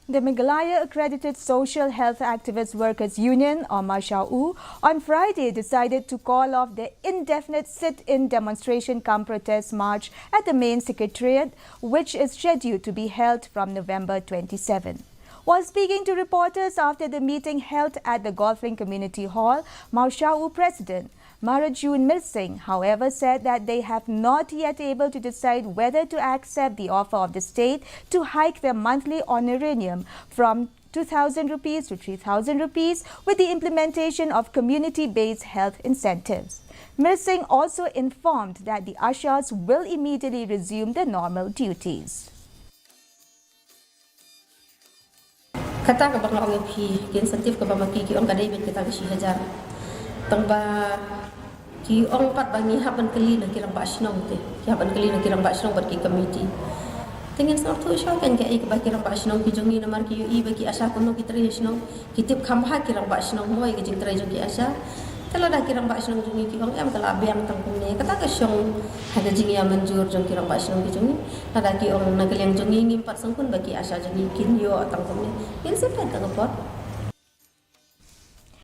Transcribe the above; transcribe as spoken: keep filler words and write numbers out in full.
The Meghalaya Accredited Social Health Activist Workers Union, or MASHAU, on Friday decided to call off the indefinite sit-in demonstration cum protest march at the main secretariat, which is scheduled to be held from November twenty-seven. While speaking to reporters after the meeting held at the Golf Link Community Hall, MASHAU President Marajun Mirsing, however, said that they have not yet able to decide whether to accept the offer of the state to hike their monthly honorarium from two thousand rupees to three thousand rupees with the implementation of community-based health incentives. Mirsing also informed that the ASHAs will immediately resume their normal duties. Kata kaba nga ong ïa phi, ki incentive kaba ma ki ki ong ka dei beit kata ka shi hajar. Tang ba ki ong pat ba ngi hap ban kylli na ki rangbah shnong te. Ki hap ban kylli na ki rangbah shnong bad ki committee. Te ngin sngewthuh shuwa kan kaei kaba ki rangbah shnong ki jong ngi, namar ki ïohi ba ki ASHA kumno ki trei shnong. Ki tip kham bha ki rangbah shnong mo ïa ka jingtrei jong ki ASHA. Te lada ki rangbah shnong jong ngi ki ong em ka la biang tang kumne, kata ka shong ha ka jingïa mynjur jong ki rangbah shnong ki jong ngi. Lada ki ong na ka liang jong ngi ngim pat sngewkhun ba ki ASHA jong ngi kin ïoh tang kumne, ngin sa peit tang ka por.